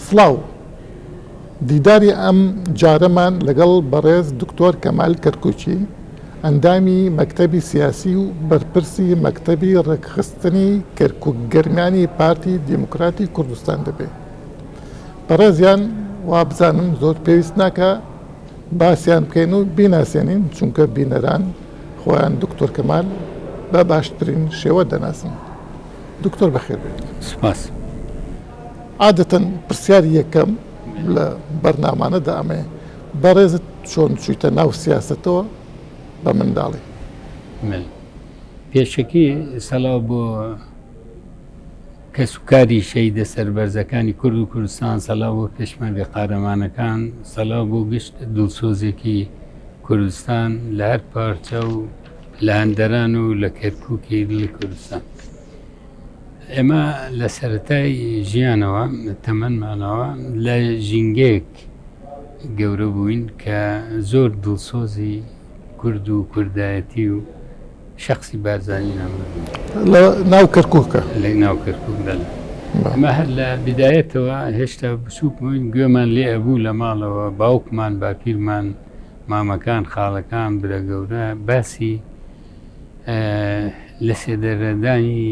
سڵاو. دیداری ئەم جارەمان لەگەڵ بەڕێز دکتۆر کەمال کەرکوکی، ئەندامی مەکتەبی سیاسی و بەرپرسی مەکتەبی ڕێکخستنی کەرکوک گەرمیانی پارتی دیموکراتی کوردستان دەبێ. بەڕێزیان وابزانم زۆر پێویست ناکا باسیان بکەین و بیناسێنین، چونکە بینەران خۆیان دکتۆر کەمال بە باشترین شێوە دەناسن. دکتۆر بەخێر بێیت. سوپاس. عادەتەن پرسیاری یەکەم لە بەرنامانەدا ئەمەیە، بەڕێزت چۆن چوویتە ناو سیاسەتەوە بە منداڵی؟ بەلێ. پێشەکی سەلاو بۆ کەسوکاری شەهیدە سەربەرزەکانی کورد و کوردستان، سەلاو بۆ پێشمەرگە قارەمانەکان، سەلاو بۆ گشت دڵسۆزێکی کوردستان لە هەر پارچە و لە هەندەران و لە کەرکووکی دڵی کوردستان. ئێمە لە سەرەتای ژیانەوە تەمەنمانەوە لە ژینگەیەک گەورە بووین کە زۆر دڵسۆزی کورد و کوردایەتی و شەخسی بارزانی نامر بوو. لە ناو کەرکووکە؟ لە ناو کەرکووک بەلێ. ئەمە هەر لە بدایەتەوە هێشتا بچووک بووین گوێمان لێ ئەبوو لە ماڵەوە باوکمان باپیرمان مامەکان خاڵەکان برا گەورە باسی لە سێدارەدانی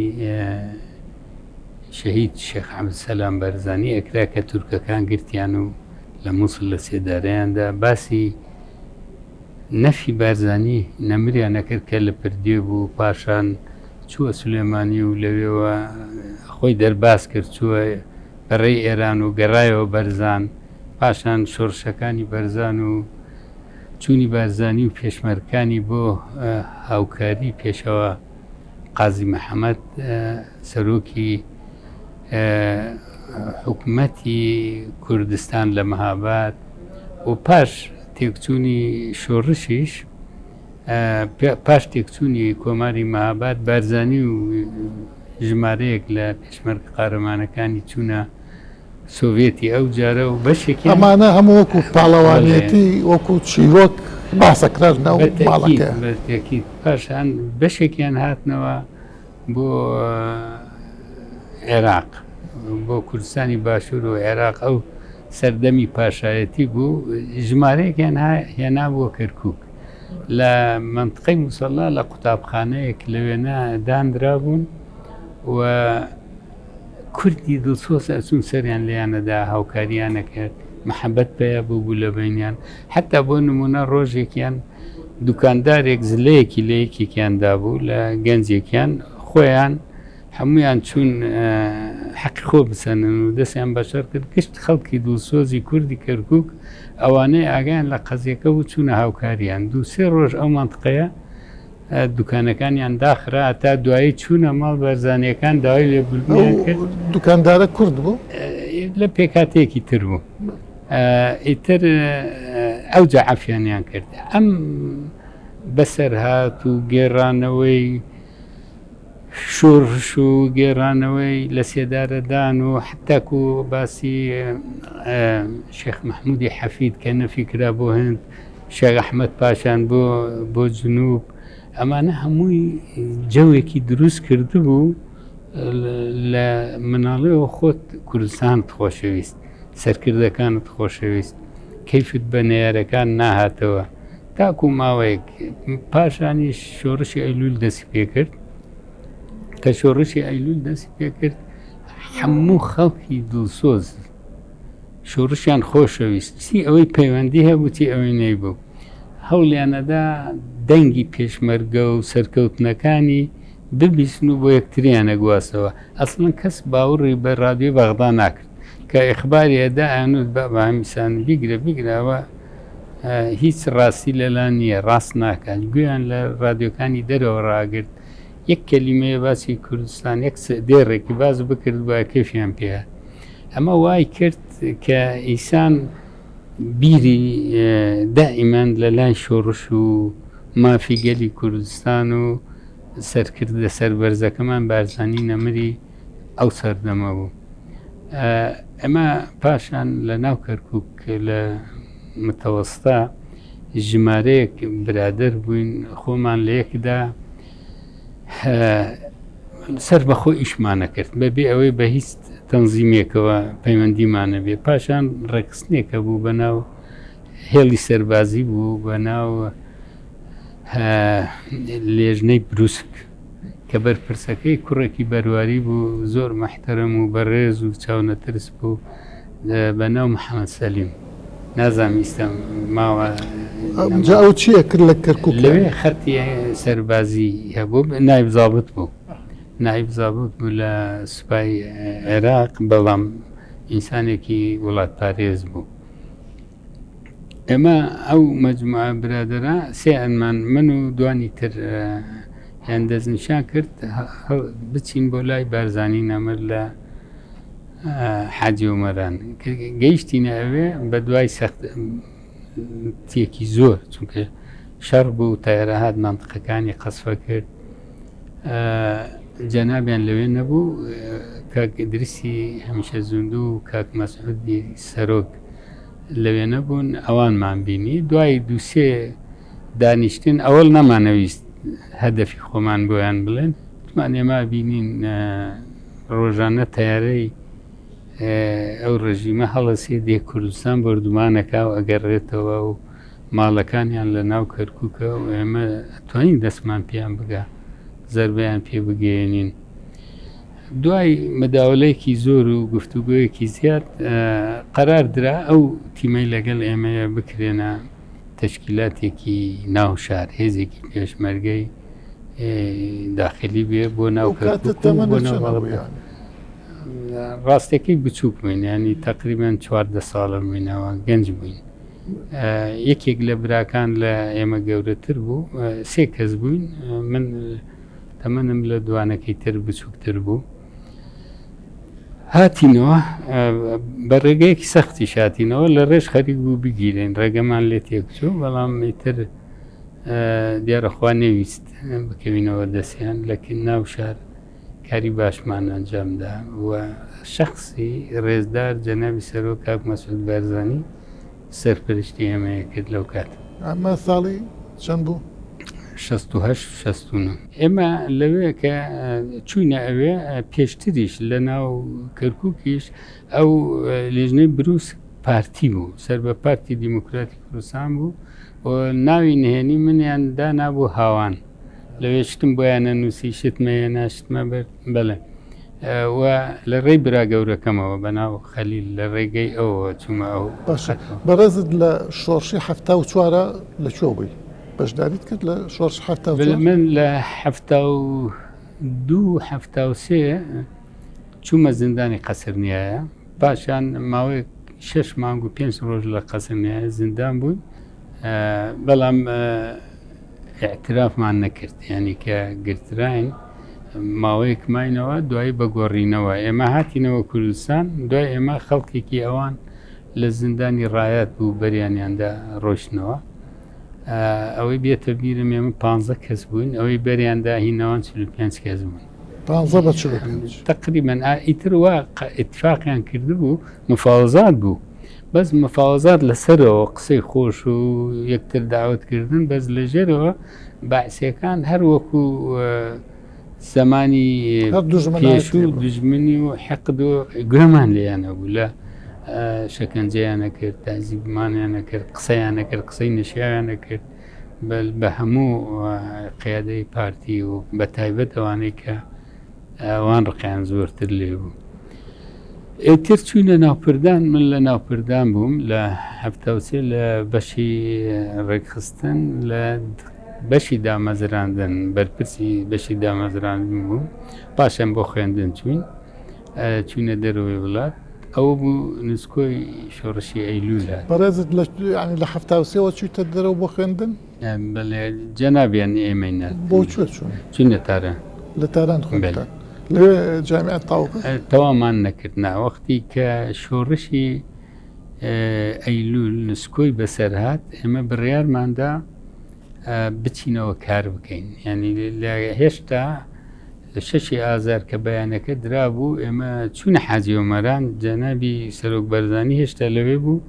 شەهید شێخ عەبدولسەلام بارزانی ئەکرا کە تورکەکان گرتیان و لە موسڵ لە سێدارەیاندا باسی نەفی بارزانی نەمریان ئەکرد کە لە پردێ بوو پاشان چووە سولێمانی و لەوێوە خۆی دەرباز کرد چووە بەڕێی ئێران و گەڕایەوە بەرزان پاشان شۆڕشەکانی بەرزان و چوونی بارزانی و پێشمەرگەکانی بۆ هاوکاری پێشەوا قازی محەمەد سەرۆکی حکومەتی کوردستان لە مەهاباد و پاش تێکچوونی شۆڕشیش پاش تێکچوونی کۆماری مەهاباد بارزانی و ژمارەیەک لە پێشمەرگە قارەمانەکانی چوونە سۆڤێتی ئەو جارە و بەشێکیان ئەمانە هەموو وەکو پاڵەوانێتی وەکو چیرۆک باسەکرا ناو ماڵەکە. بەتەکید پاشان بەشێکیان هاتنەوە بۆ عێراق بۆ کوردستانی باشوور و عێراق ئەو سەردەمی پاشایەتی بوو ژمارەیەکیان هێنا بۆ کەرکک لە منطقەی موسەڵا لە قوتابخانەیەک لەوێنە دانرابوون و کوردی دڵسۆز ئەچوون سەریان لێیان ئەدا هاوکاریان ئەکرد مەحەبەت پەیا بووبوو لە بەینیان حەتا بۆ نموونە ڕۆژێکیان دوکاندارێک زلەیەکی لە یەکێکیان دابوو لە گەنجێکیان خۆیان هەمویان چوون حەقی خۆ بسەنن و دەستیان بەشەر کرد گشت خەڵکی دڵسۆزی کوردی کەرکک ئەوانەی ئاگایان لە قەزیەکە بوو چوونە هاوکاریان دوو سێ ڕۆژ ئەو مەنتقەیە دوکانەکانیان داخرا تا دوایی چوونە ماڵ بەرزانیەکان داوای لێبوردنیان کرد. دوکاندارە کورد بوو؟ لە پێکهاتەیەکی تر بوو. ئیتر ئەوجا عەفیانیان کرد. ئەم بەسەرهات و گێڕانەوەی شۆڕش و گێڕانەوەی لە سێدارەدان و حتاکو باسی شێخ مەحمودی حەفید کە نەفی کرا بۆ هند شێخ ئەحمەد پاشان بۆ بۆ جنوب ئەمانە هەمووی جەوێکی دروست کردبوو لە مناڵیەوە خۆت کوردستانت خۆشەویست سەرکردەکانت خۆشەویست کەیفت بە نەیارەکان ناهاتەوە تاکو ماوەیەک پاشانیش شۆڕشی ئەیلول دەستی پێکرد کە شۆڕشی ئەیلول دەستی پێکرد هەموو خەڵکی دڵسۆز شۆڕشیان خۆشەویست چی ئەوەی پەیوەندی هەبوو چی ئەوەی نەیبوو هەوڵیانەدا دەنگی پێشمەرگە و سەرکەوتنەکانی ببیستن و بۆ یەکتریان ئەگواستەوە ئەسڵەن کەس باوڕی بە ڕادیۆی بەغدا ناکرد کە ئیخباری ئەدا ئەیانوت بە هەمیسان بیگرە بیگرە ئەوە هیچ ڕاستی لەلا نییە ڕاست ناکات گوێیان لە ڕادیۆکانی دەرەوە ڕاگرت یەک کەلیمەیە باسی کوردستان یەک دێڕێکی باس بکرد وایە کەفیان پێ ئەمە وای کرد کە ئیسان بیری دائیمەن لە لای شۆڕش و مافی گەلی کوردستان و سەرکردە سەربەرزەکەمان بارزانی نەمری ئەو سەردەمە بوو. ئەمە پاشان لە ناو کەرکک لە متەوەستا ژمارەیەک برادەر بووین خۆمان لە یەکدا سەر بەخۆ ئیشمانە کرد بەبێ ئەوەی بە هیچ تەنزیمێکەوە پەیوەندیمانە بێ. پاشان ڕێکخستنێک هەبوو بە ناو هێڵی سەربازی بوو بە ناو لێژنەی بروسک کە بەرپرسەکەی کوڕێکی بەرواری بوو زۆر مەحتەرەم و بەڕێز و چاونەترس بوو بە ناو محەممەد سەلیم نازانم ئیستا ماوە جا ئەو چییە کرد لە کەرکوک لەوێ خەتی سەربازی هەبوو نایب زابط بوو نایب زابط بوو لە سوپای عێراق بەڵام ئینسانێکی وڵاتپارێز بوو ئێمە ئەو مەجموعە برادەرە سێیانمان من و دوانی تر یان دەستنیشان کرد بچین بۆ لای بارزانی نەمر لە حاجی عومەران گەیشتینە ئەوێ بە دوای سەخت تێکی زۆر چونکە شەڕ بوو تایرە هات منطقەکانی قەسفە کرد جەنابیان لەوێ نەبوو کاک ئیدریسی هەمیشە زیندوو و کاک مەسعودی سەرۆک لەوێ نەبوون ئەوانمان بینی دوای دووسێ دانیشتن ئەوەڵ نەمانەویست هەدەفی خۆمان بۆیان بڵێن وتمان ئێمە بینین ڕۆژانە تەیارەی ئەو ڕژیمە هەڵەسێ دێ کوردستان بۆردومانەکە و ئەگەڕێتەوە و ماڵەکانیان لە ناو کەرکووکە و ئێمە توانین دەستمان پێیان بگا زەربەیان پێ بگەیەنین. دوای مداولەیەکی زۆر و گفتوگۆیەکی زیاد قەرار درا ئەو تیمەی لەگەڵ ئێمەیە بکرێنە تەشکیلاتێکی ناو شار هێزێکی پێشمەرگەی داخلی بێ بۆ ناو کەرکووک بۆ ناو ڕاستەکەی بچووک بووین ینی تقریبان 14 ساڵە بووینەوە گەنج بووین یەکێک لە براکان لە ئێمە گەورەتر بوو سێ کەس بووین من تەمەنم لە دوانەکەی تر بچووکتر بوو هاتینەوە بە ڕێگەیەکی سەختی شاتینەوە لە ڕێژ خەریک بوو بگیرین ڕێگەمان لێ تێکچوو بەڵام ئیتر دیارەخوا نەویست بکەوینەوە دەستیان لە ناو شار کاری باشمان ئەنجامدا و شەخسی ڕێزدار جەنابی سەرۆک کاک مەسعود بارزانی سەرپەرشتی ئێمەیە کرد لەو کاتە. ئەمە ساڵی چەند بوو؟ 68 69. ئێمە لەوێ کە چووینە ئەوێ پێشتریش لە ناو کەرکووکیش ئەو لیژنەی بروسک پارتی بوو سەر بە پارتی دیموکراتی کوردستان بوو و ناوی نهێنی منیان دانابوو هاوان. لەوێ شتم بۆیان نەنووسی شتمە هێنا شتمە برد بەڵێ و لە ڕێی برا گەورەکەمەوە بە ناو خەلیل لە ڕێگەی ئەوەوە چوومە ئەو باشە بەڕێزت لە شۆڕشی حەفتا و چوارە لە کوێ بووی بەشداریت کرد لە شۆڕشی حەفتا و چوار؟ من لە 72 73 چوومە زیندانی قەسرنیایە پاشان ماوەیەک شەش مانگ و پێنج ڕۆژ لە قەسرنیایە زیندان بووین بەڵام ئیعترافمان نەکرد یانی کە گرتراین ماوەیەک ماینەوە دوایی بە گۆڕینەوە ئێمە هاتینەوە کوردستان دوای ئێمە خەڵکێکی ئەوان لە زیندانی ڕایات بوو بەریانیاندا ڕۆشتنەوە ئەوەی بێتە بیرم ئێمە پ کەس بووین ئەوەی بەریاندا هینەوان 45 کەس بوون پانزە بە 45 تقریبا ئیتر وا اتفاقیان کردبوو مفاوەزات بوو بەس مفاوەزات لەسەرەوە قسەی خۆش و یەکتر داوت کردن بەس لە ژێرەوە بەعسیەکان هەر وەکو زمانی پێشوو دژمنی و حەقد و گوێمان لێیانە بوو لە شەکەنجەیانە کرد تازیبمانیانە کرد قسەیانە کرد قسەی نەشیاویانە کرد بە هەموو قیادەی پارتی و بە تایبەت ئەوانەی کە ئەوان ڕقیان زۆرتر لێ بوو. ئیتر چووینە ناوپردان من لە ناوپردان بووم لە هەفتاوسێ لە بەشی ڕێکخستن لە بەشی دامەزراندن بەرپرسی بەشی دامەزراندن بوو پاشان بۆ خوێندن چوین چوینە دەرەوەی وڵات ئەوە بوو نسکۆی شۆڕشی ئەیلولە بەڕێزت لە لە هەفتاوسێوە چوویتە دەرەوە بۆ خوێندن؟ بەڵێ جەنابیان ئێمەی نارد. بۆ کوێ چوون؟ چووینە تاران. لە تاران خوێندتان؟ لەوێ جامیعەت تەواو کرد؟ تەواومان نەکرد نا. وەختی کە شۆڕشی ئەیلوول نسکۆی بەسەر هات ئێمە بڕیارمان دا بچینەوە کار بکەین. یعنی لە هێشتا لە شەشی ئازار کە بەیانەکە درابوو ئێمە چوونە حاجی ئۆمەران جەنابی سەرۆک بەرزانی هێشتا لەوێ بوو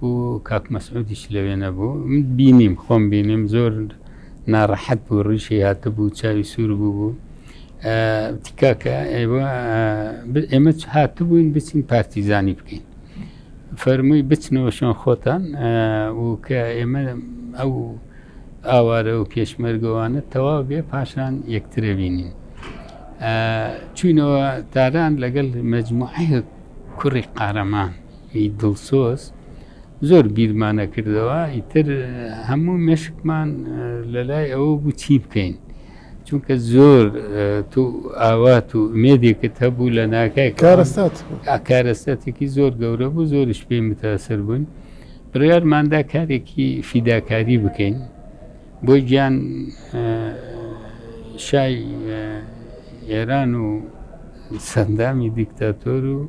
و کاک مەسعودیش لەوێ نەبوو من بینیم خۆم بینیم زۆر ناڕەحەت بوو ڕیشی هاتبوو چاوی سوور بوو بوو. تکاکە ئێوە ئێمە هاتبووین بچین پارتیزانی بکەین فەرمووی بچنەوە شوێن خۆتان و کە ئێمە ئەو ئاوارە و پێشمەرگەوانە تەواو بێ پاشان یەکترە بینین چوینەوە تاران لەگەڵ مەجموعەیەک کوڕی قارەمان ی دڵسۆز زۆر بیرمانە کردەوە ئیتر هەموو مێشکمان لەلای ئەوە بوو چی بکەین چونکە زۆر تو ئاوات و ئومێدێکت هەبوو لە ناکای کارەسات کارەساتێکی زۆر گەورە بوو زۆریش پێی متاسر بووین بڕیارماندا کارێکی فیداکاری بکەین بۆ گیان شای ئێران و سەندامی دیکتاتۆر و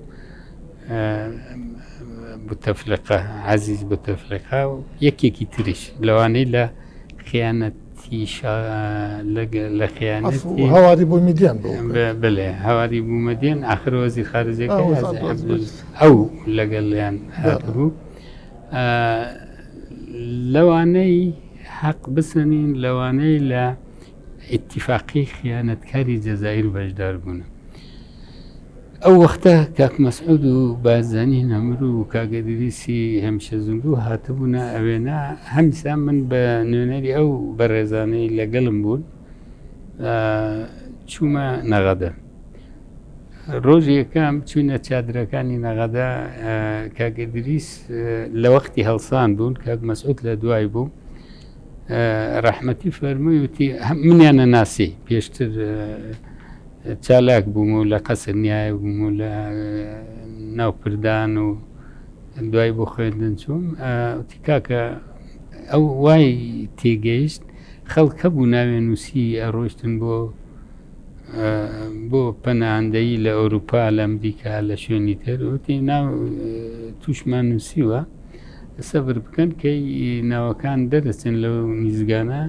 بوتەفلقە عزیز بوتەفلقە و یەکێکی تریش لەوانەی لە خیانەتی لە خیانەتی هەواری بومەدیەن بڵێ هەواری بومەدیەن ئاخر وەزیر خارجەکە ئەو لەگەڵیان هاتبوو لەوانەی حەق بسەنین لەوانەی لە ئیتیفاقی خیانەتکاری جەزائیر بەشدار بوون. ئەو وەختە کاک مەسعود و بارزانی نەمر و کاک ئیدریسی هەمیشە زیندوو هاتبوونە ئەوێنە، هەمیسا من بە نوێنەری ئەو بەڕێزانەی لەگەڵم بوون چوومە نەغەدە. ڕۆژی یەکەم چووینە چادرەکانی نەغەدە، کاک ئیدریس لە وەختی هەڵسان بوون، کاک مەسعود لە دوای بوو. ڕەحمەتی فەرمووی وتی منیان نەناسی پێشتر چالاک بووم و لە قەسر نیایە بووم و لە ناو پردان و دوای بۆ خوێندن چووم وتی کاکە ئەو وای تێگەیشت خەڵک هەبوو ناوێ نووسی ئەڕۆشتن بۆ بۆ پەناهەندەیی لە ئەوروپا لە ئەمریکا لە شوێنی تر وتی ناو تووشمان نووسیوە سەبر بکەن کەی ناوەکان دەرەچن لەو نیزگانە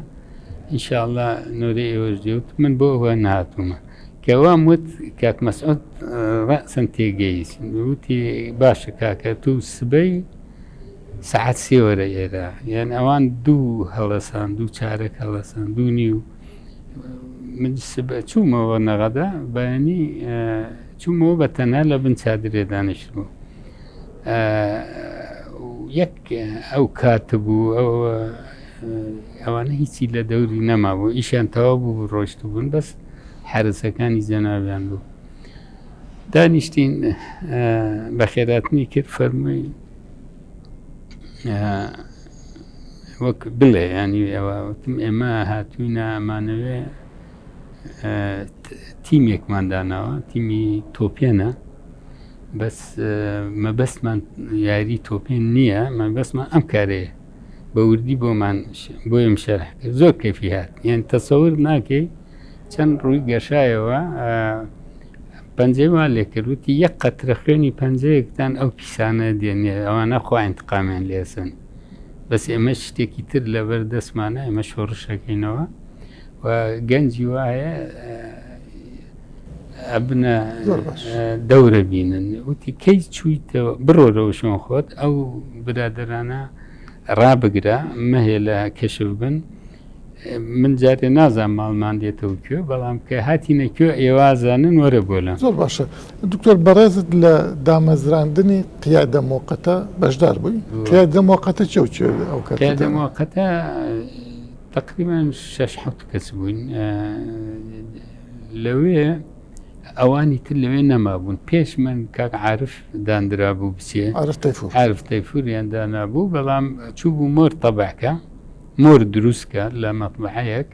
ئینشاءاللە نۆرەی ئێوەش دێ وت من بۆ ئەوە نەهاتوومە کە وام وت کاک مەسعود ڕەسەن تێگەیشت وتی باشە کاکە تو سبەی سەعات سێ وەرە ئێرە یان ئەوان دوو هەڵەسان دوو چارەک هەڵەسان دوو نیو من سبە چوومەوە نەغەدە بەیانی چوومەوە بە تەنها لە بن چادرێ دانیشت بوو یەک ئەو کات بوو ئەو ئەوانە هیچی لە دەوری نەمابوو ئیشیان تەواو بوو ڕۆشت بوون بەس حرسەکانی جەنابیان بوو دانیشتین بەخێراتنی کرد فەرمووی وەک بڵێ ینی ئەوە وتم ئێمە هاتوینە ئەمانەوێ تیمێکمان داناوە تیمی تۆپێنە بەس مەبەستمان یاری تۆپێن نییە مەبەستمان ئەم کارەیە بە وردی بۆمان بۆیم شەرح کرد زۆر کەفی هات یان تەسەور ناکەی چەند ڕووی گەشایەوە پەنجەی وا لێکرد وتی یەک قەترە خوێنی پەنجەیەکتان ئەو پیسانە دێنێ ئەوانە خوا ئینتقامیان لێسن بەس ئێمە شتێکی تر لەبەر دەستمانە ئێمە شۆڕشەکەینەوە و گەنجی وایە ئەبنە دەورە بینن وتی کەی چوویتەوە بڕۆرەوە شوێن خۆت ئەو برادەرانە ڕابگرە مەهێلە کەشف بن من جارێ نازانم ماڵمان دێتەوە کوێ بەڵام کە هاتینە کوێ ئێوازانن وەرە بۆلام زۆر باشە دکتۆر بەڕێزت لە دامەزراندنی قیادە مۆقەتە بەشدار بووی قیادە مۆقەتە چێ و چێ ئەو کاتە قیادە مۆقەتە تقریبا شەش حەوت کەس بووین لەوێ ئەوانی تر لەوێ نەمابوون پێش من کاک عارف داندرابوو بچێ عارف تەیفور عارف تەیفوریان دانابوو بەڵام چوو بوو مۆر تەبعکە مۆر دروست کە لە مەتبعەیەک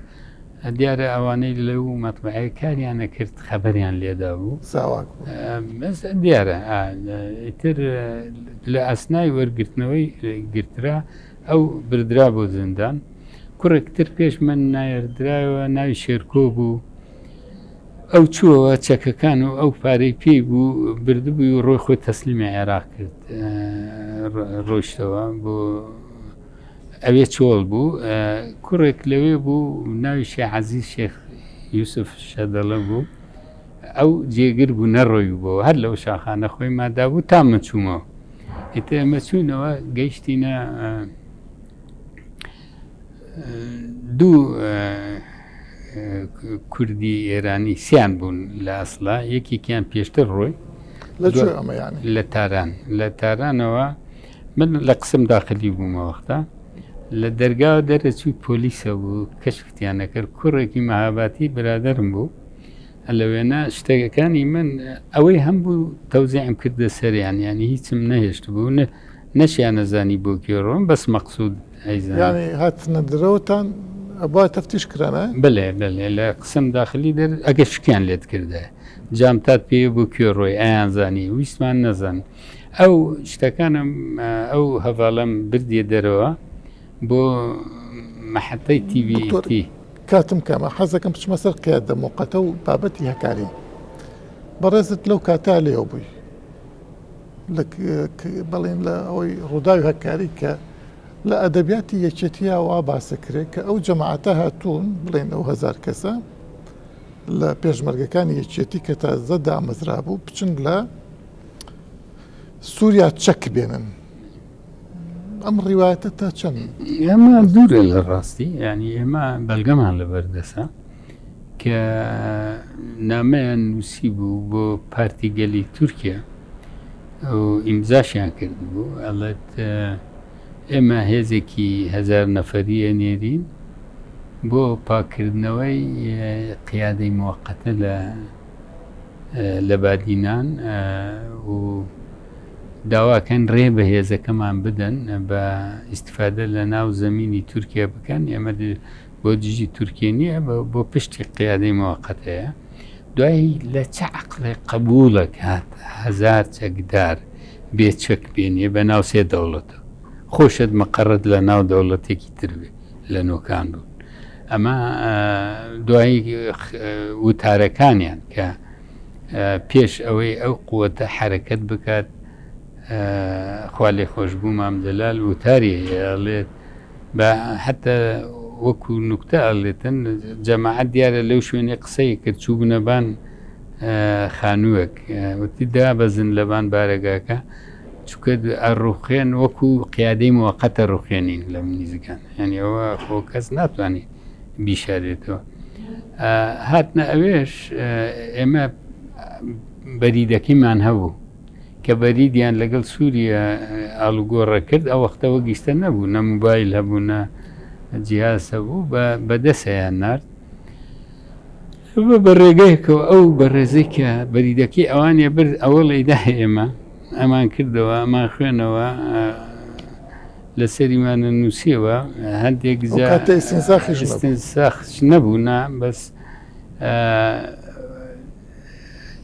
دیارە ئەوانەی لەو مەتبعەیە کاریان ئەکرد خەبەریان لێدا بوو ساواک بوو بەس دیارە ئیتر لە ئەسنای وەرگرتنەوەی گرترا ئەو بردرا بۆ زیندان کوڕێک تر پێش من نایردرایەوە ناوی شێرکۆ بوو ئەو چووەوە چەکەکان و ئەو پارەی پێی بوو بردبووی و ڕۆی خۆی تەسلیمی عێراق کرد ڕۆیشتەوە بۆ ئەوێ چۆڵ بوو کوڕێک لەوێ بوو ناوی شێخ عەزیز شێخ یوسف شەدەڵە بوو ئەو جێگر بوو نەڕۆی بۆ هەر لەو شاخانە خۆی مادا بوو تا من چوومەوە ئیتر ئێمە چوونەوە گەیشتینە دوو کوردی ئێرانی سیان بوون لە ئەسڵا یەکێکیان پێشتر ڕۆی لە تاران لە تارانەوە من لە قسم داخلی بوومە وەختە لە دەرگاوە دەرەچووی پۆلیسە بوو کەشفتیان نەکرد کوڕێکی مەهاباتی برادرم بوو لە وێنە شتەکانی من ئەوەی هەم بوو تەوزیعم کردە سەریان یانی هیچم نەهێشت بوو نەشیان نەزانی بۆ کوێ ڕۆم بەس مەقسود ئەیزانی. یانی هاتنە درەوەتان ئەبوا تەفتیش کرانایە؟ بەلێ بەلێ لە قسم داخلی دەر ئەگەر شکیان لێت کردایە جامتات پێیە بۆ کوێ ڕۆی ئەیان زانی ویستمان نەزان ئەو شتەکانم ئەو هەڤاڵەم بردیە دەرەوە بۆ مەحەتەی تیڤی دکتۆر تی. کاتم کەمە حەزەکەم بچمە سەر قیادە موقەتە و بابەتی هەکاری بەڕێزت لەو کاتە لێوە بووی لە بەڵێن لە ئەوەی ڕووداوی هەکاری کە لە ئەدەبیاتی یەکێتییا وا باسەکرێت کە ئەو جەماعەتە هاتوون بڵێن ئەو هەزار کەسە لە پێشمەرگەکانی یەکێتی کە تازە دامەزرابوو بچن لە سووریا چەک بێنن ئەم ڕیوایەتە تا چەند؟ ئەمە دوورە لە ڕاستی یعنی ئێمە بەلگەمان لەبەردەسە کە نامەیان نووسی بوو بۆ پارتی گەلی تورکیا و ئیمزاشیان کرد بوو ئەڵێت ئێمە هێزێکی هەزار نەفەریە نێرین بۆ پاکردنەوەی قیادەی موقتە لە لە بادینان و داواکەن ڕێ بە هێزەکەمان بدەن بە ئیسیفادە لە ناو زەمینی تورکیا بکەن ئێمە بۆ دژی تورکیە نییە بۆ پشتی قیادەی موقتەیە دوایی لە چ عقلێ قبوڵە کات هەزار چەکدار بێ چەک بێنێ بە ناو سێ دەوڵەتە خۆشت مقەڕت لە ناو دەوڵەتێکی تر بێ لە نۆکان بوون ئەمە دوایی وتارەکانیان کە پێش ئەوەی ئەو قوتە حرەکەت بکات خوا لێ خۆشببوو مام جەلال وتاری هەیە ئەڵێت بە حتا وەکو نوکتە ئەڵێتن جەماعەت دیارە لەو شوێنی قسەی کرد چوو بنەبان خانووەک وتی دابەزن لەبان بارەگاکە چونکە ئەڕوخێن وەکو قیادەی موەقەتە ڕوخێنین لەم نیزگان یعنی ئەوە خۆ کەس ناتوانێت بیشارێتەوە هاتنە ئەوێش ئێمە بەریدەکەیمان هەبوو کە بەریدیان لەگەڵ سووریە ئاڵوگۆڕە کرد ئەو وەختە وەک ئیستە نەبوو نە موبایل هەبوو نە جیهاز هەبوو بە بەدەسەیان نارد بە ڕێگەیەکەوە ئەو بەڕێزەی کە بەریدەکەی ئەوانیە برد ئەوە ڵیدا ئێمە ئەمان کردەوە ئەمان خوێنەوە لەسەریمانە نووسیەوە هەندێک ئستنساخش نەبوو نا بەس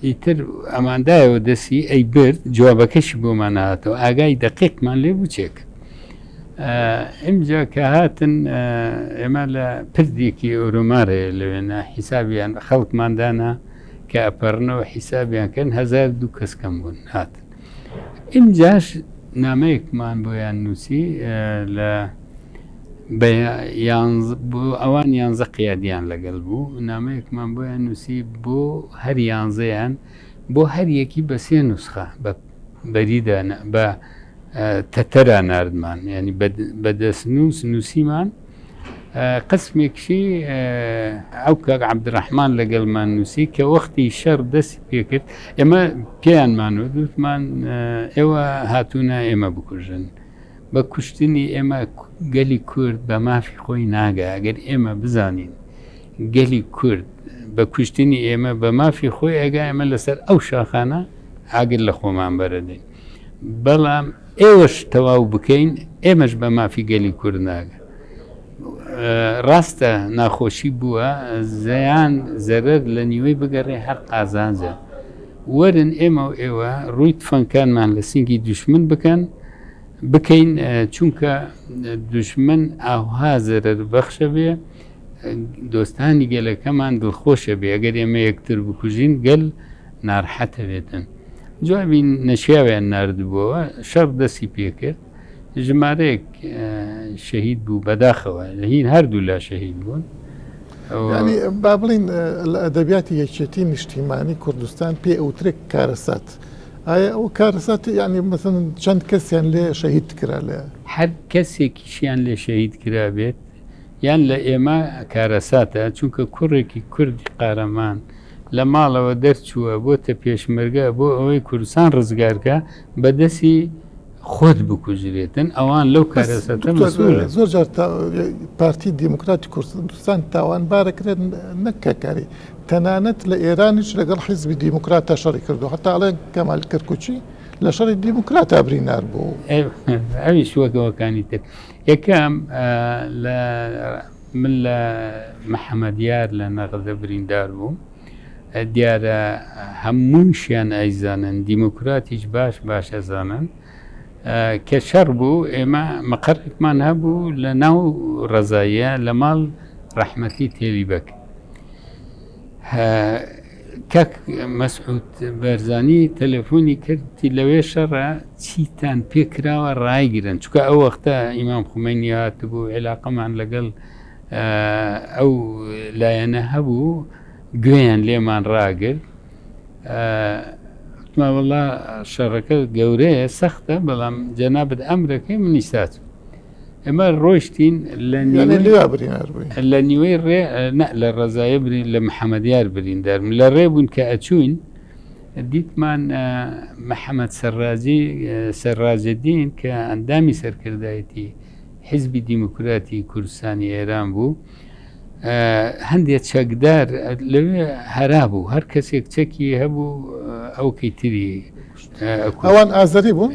ئیتر ئەماندایەوە دەسی ئەی برد جوابەکەشی بۆمان هاتەوە ئاگای دەقیقمان لێ بوو چێک ئمجا کە هاتن ئێمە لە پردێکی ئۆرۆمارەیە لەوێنە حیسابیان خەڵکمان دانا کە ئەپەڕنەوە حیسابیان کەن هەزار دوو کەس کەم بوون هاتن ئمجاش نامەیەکمان بۆیان نووسی لە ئەوان یانزە قیادیان لەگەڵ بوو نامەیەکمان بۆیان نووسی بۆ هەر یانزەیان بۆ هەر یەکی بە سێ نوسخە بە بەریدا بە تەتەرا ناردمان ینی بە دەستنووس نووسیمان قسمێکشی ئەو کاک عەبدولڕەحمان لەگەڵمان نووسی کە وەختی شەڕ دەستی پێکرد ئێمە پێیانمان وتمان ئێوە هاتوونە ئێمە بکوژن بە کوشتنی ئێمە گەلی کورد بە مافی خۆی ناگا ئەگەر ئێمە بزانین گەلی کورد بە کوشتنی ئێمە بە مافی خۆی ئەگا ئێمە لەسەر ئەو شاخانە ئاگر لە خۆمان بەرەدەین بەڵام ئێوەش تەواو بکەین ئێمەش بە مافی گەلی کورد ناگە ڕاستە ناخۆشی بووە زیان زەرەر لە نیوەی بگەڕێ هەر قازانجە وەرن ئێمە و ئێوە ڕووی تفەنگکانمان لە سینگی دوشمن بکەن بکەین چونکە دوشمن ئاوها زەرەر بەخشە بێ دۆستانی گەلەکەمان دڵخۆشە بێ ئەگەر ئێمە یەکتر بکوژین گەل نارحەتە بێتن جوابی نەشیاویان نردبووەوە شەڕ دەستی پێکرد ژمارەیەک شەهید بوو بەداخەوە هین هەردوو لا شەهید بوون. ینی با بڵین لە ئەدەبیاتی یەکێتی نیشتیمانی کوردستان پێ ئەوترێک کارەسات ئایا ئەو کارەسات یعنی مەسەن چەند کەسیان لێ شەهید کرا لێ هەر کەسێکیشیان لێ شەهید کرابێت. یان لە ئێمە کارەساتە، چونکە کوڕێکی کوردی قارەمان لە ماڵەوە دەرچووە بۆتە پێشمەرگە بۆ ئەوەی کوردستان ڕزگارکا بە دەستی خۆت بکوژرێتن ئەوان لەو کارەساتە مەسئولن. زۆر جار پارتی دیموکراتی کوردستان تاوانبارەکرێت نەک کاری تەنانەت لە ئێرانیش لەگەڵ حیزبی دیموکراتە شەڕی کردو هەتا ئەڵێن کەمال کەرکوکی لە شەڕی دیموکراتا برینار بوو. ئەویش وەک ئەوەکانی تر. یەکەم لە من لە محەمەدیار لە نەغەدە بریندار بووم. دیارە هەمووشیان ئەیزانن، دیموکراتیش باش باش ئەزانن کە شەڕ بوو ئێمە مقەرێکمان هەبوو لە ناو ڕەزاییە لە ماڵ ڕەحمەتی تێلی بەگ. کاک مەسعود بەرزانی تەلەفۆنی کرد وتی لەوێ شەڕە چیتان پێ کراوە ڕایگرن چونکە ئەو وەختە ئیمام خومەینی هاتبوو عیلاقەمان لەگەڵ ئەو لایەنە هەبوو گوێیان لێمان ڕاگرت وتمان وەڵا شەڕەکە گەورەیە سەختە بەڵام جەنابت ئەمرەکەی منیش ساچم ئێمە ڕۆیشتین لە لە نیوەی ڕێ لە ڕەزایە برین لە محەممەدیار بریندارم لە ڕێ بوون کە ئەچوین دیتمان محەممەد سەرڕازی سەرڕازدین کە ئەندامی سەرکردایەتی حیزبی دیموکراتی کوردستانی ئێران بوو هەندێک چەکدار لەوێ هەرا بوو هەر کەسێک چەکی هەبوو ئەوکەی تری ئەوان ئازەری بوون؟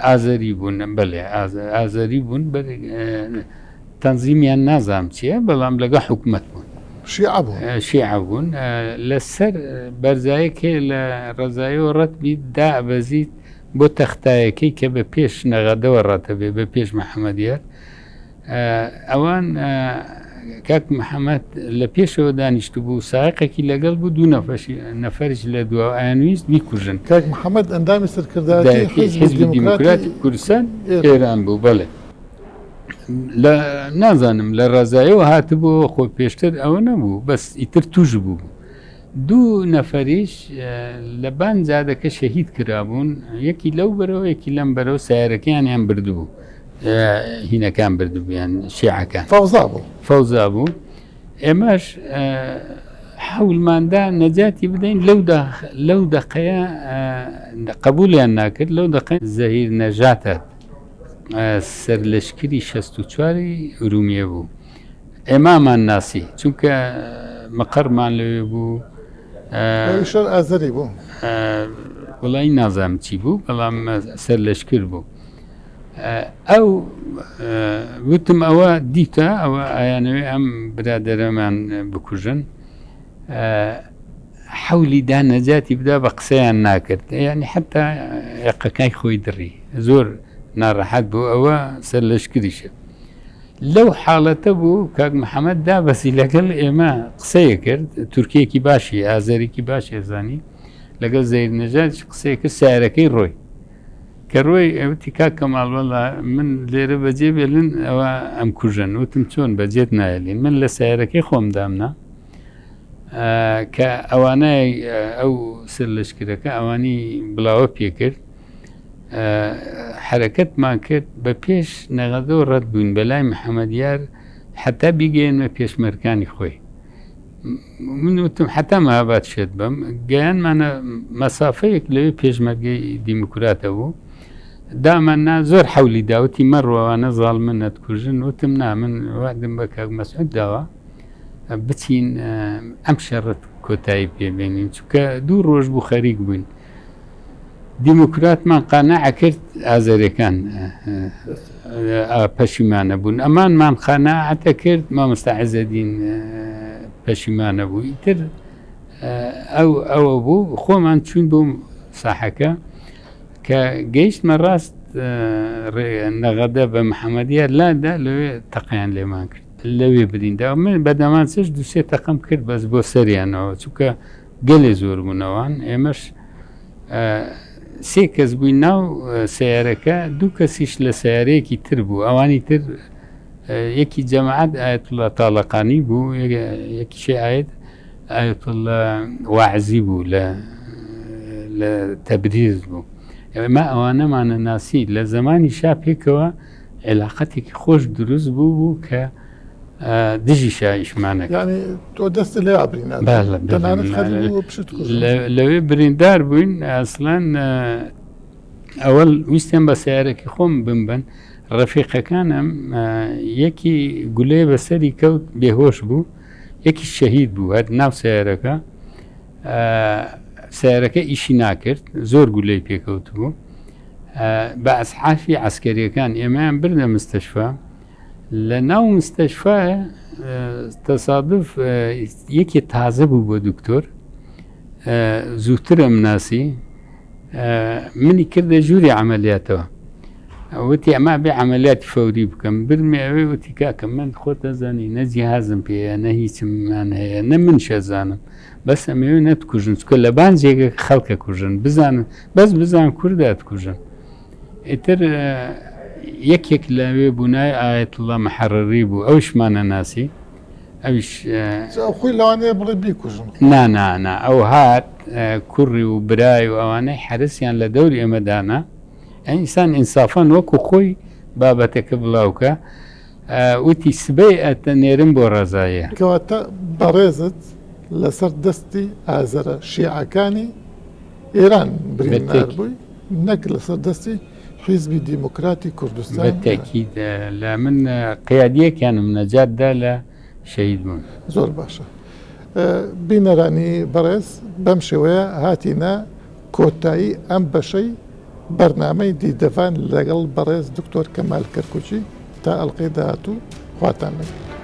ئازەری بوون بەلێ ئازەری بوون تەنزیمیان نازام چییە بەڵام لەگە حکومت بوون شیعە بوون شیعە بوون لەسەر بەرزایەک هەیە لە ڕەزایەوە ڕەت بیت دابەزیت بۆ تەختایەکەی کە بە پێش نەغەدەوە ڕەتەبێ بە پێش محەممەدیار ئەوان کاک محەممەد لە پێشەوە دانیشتبوو سایقێکی لەگەڵ بوو دوو نەفەشی نەفەریش لە دوا ئەیانویست بیکوژن. کاک محەممەد ئەندامی سەرکردایەتی حیزبی دیموکراتی کوردستان ئێران بوو بەڵێ لە نازانم لە ڕەزایەوە هاتبووەوە خۆ پێشتر ئەوە نەبوو بەس ئیتر تووش بوو دوو نەفەریش لە بان جادەکە شەهید کرابوون یەکی لەو بەرەوە یەکی لەم بەرەوە سیارەکەیانیان بردبوو هینەکان بردبوویان شیعەکان فەوزا بوو فەوزا بوو ئێمەش حەولماندا نەجاتی بدەین لەو لەو دەقەیە قبولیان ناکرد لەو دەقە زەهیر نەژاتە سەرلەشکری 64 ئورومیە بوو ئێمامان ناسی چونکە مقەرمان لەوێ بوو. ئەویش هەر ئازەری بوو؟ وەڵی نازانم چی بوو بەڵام سەر لەشکر بوو. ئەو وتم ئەوە دیتە ئەوە ئایانەوێ ئەم برادەرەمان بکوژن حەولی دا نەجاتی بدا بە قسەیان ناکرد یعنی حتا ئێقەکای خۆی دڕی زۆر ناڕەحەت بوو ئەوە سەر لەشکریشە. لەو حاڵەتە بوو کاک محەمەد دابەزی لەگەڵ ئێمە قسەیە کرد، تورکیەکی باشی ئازەرێکی باشی ئەزانی، لەگەڵ زەیر نەژادیش قسەیە کرد، سەیارەکەی ڕۆی. کە ڕۆی وتی کاک کەماڵ وەڵا من لێرە بەجێ بێلن ئەوە ئەمکوژن. وتم چۆن بەجێت نایەلین؟ من لە سەیارەکەی خۆم دامنا کە ئەوانەی ئەو سەرلەشکرەکە ئەوانی بڵاوە پێکرد. حەرەکەتمان کرد بە پێش نەغەدەوە ڕەت بووین بە لای محەممەدیار حتا بیگەیەنمە پێشمەرکانی خۆی من وتم حتا مەهاباد شێت بم گەیانمانە مەسافەیەک لەوێ پێشمەرگەی دیموکراتە بوو دامان نا زۆر حەولی داوتی مەڕوانە زاڵمن نەتکوژن وتم نا من وعدم بە کاک مەسعود داوە بچین ئەم شەڕت کۆتایی پێبێنین چونکە دوو ڕۆژ بوو خەریک بووین دیموکراتمان قانع کرد ئازەرەکان پەشیمانە بوون ئەمانمان قاناعەتە کرد مامۆستا عزەدین پەشیمانە بوو ئیتر ئەو ئەوە بوو خۆمان چوین بۆ ساحەکە کە گەیشتمە ڕاست نەغەدە بە محەممەدیە لادا لەوێ تەقیان لێمان کرد لەوێ بریندا من بەدەمانچەش دوسێ تەقەم کرد بەس بۆ سەریانەوە چونکە گەلێ زۆر بوون ئەوان ئێمەش سێ کەس بووین ناو سیارەکە دوو کەسیش لە سیارەیەکی تر بوو ئەوانی تر یەکی جەماعەت ئاەتوڵا تاڵەقانی بوو یەکیشی ئاەت ئاەتوڵا واعزی بوو لە لە تەبریز بوو ئێمە ئەوانەمانە ناسی لە زمانی شا پێکەوە علاقەتێکی خۆش دروست بوو بوو کە دژی شا ئیشمانە یعنی تۆ دەستت لێ بریندار تەنانەت خەریک بوو پشت کوژن. لەوێ بریندار بووین ئەسڵەن ئەوەل ویستیان بە سیارەکی خۆم بمبن ڕەفیقەکانم یەکی گولەیە بەسەری کەوت بێهۆش بوو یەکی شەهید بوو هەر ناو سیارەکە سیارەکە ئیشی ناکرد زۆر گولەی پێکەوت بوو بە ئەسحافی عسکەریەکان ئێمەیان بردە مستەشفا لە ناو مستەشفا تەسادف یەکێ تازە بوو بۆ دکتۆر زووترم ناسی منی کردە ژووری عملیاتەوە وتی ئەمە بێ عملیاتی فەوری بکەم برمێ ئەوێ وتی کاکە من خۆت دەزانی نە جیهازم پێیە نە هیچمان هەیە نە من شەزانم بەس ئەمەوێ نەتکوژن چکە لە بان جێگە خەڵکە کوژن بزانن بەس بزان کوردات کوژن ئیتر یەکێک لەوێ بوو ناوی ئایەتوڵڵا محەڕڕی بوو ئەویشمان نەناسی ئەویش خۆی لەوانەیە بڵێ بیکوژن نا نا نا ئەو هات کوڕی و برای و ئەوانەی حەرسیان لە دەوری ئێمە دانا ئینسان ئینسافەن وەکو خۆی بابەتەکە بڵاوکە وتی سبەی ئەتە نێرم بۆ ڕەزایە. کەواتە بەڕێزت لەسەر دەستی ئازەرە شیعەکانی ئێران بریندار بووی نەک لەسەر دەستی حیزبی دیموکراتی کوردستان. بە تەکید لە من قیادیەکیانم نەجات دا لە شەهید بوون. زۆر باشە بینەرانی بەڕێز بەم شێوەیە هاتینە کۆتایی ئەم بەشەی بەرنامەی دیدەڤان لەگەڵ بەڕێز دکتۆر کەمال کەرکوکی تا ئەڵقەی داهاتوو خواتان لەگەڵ.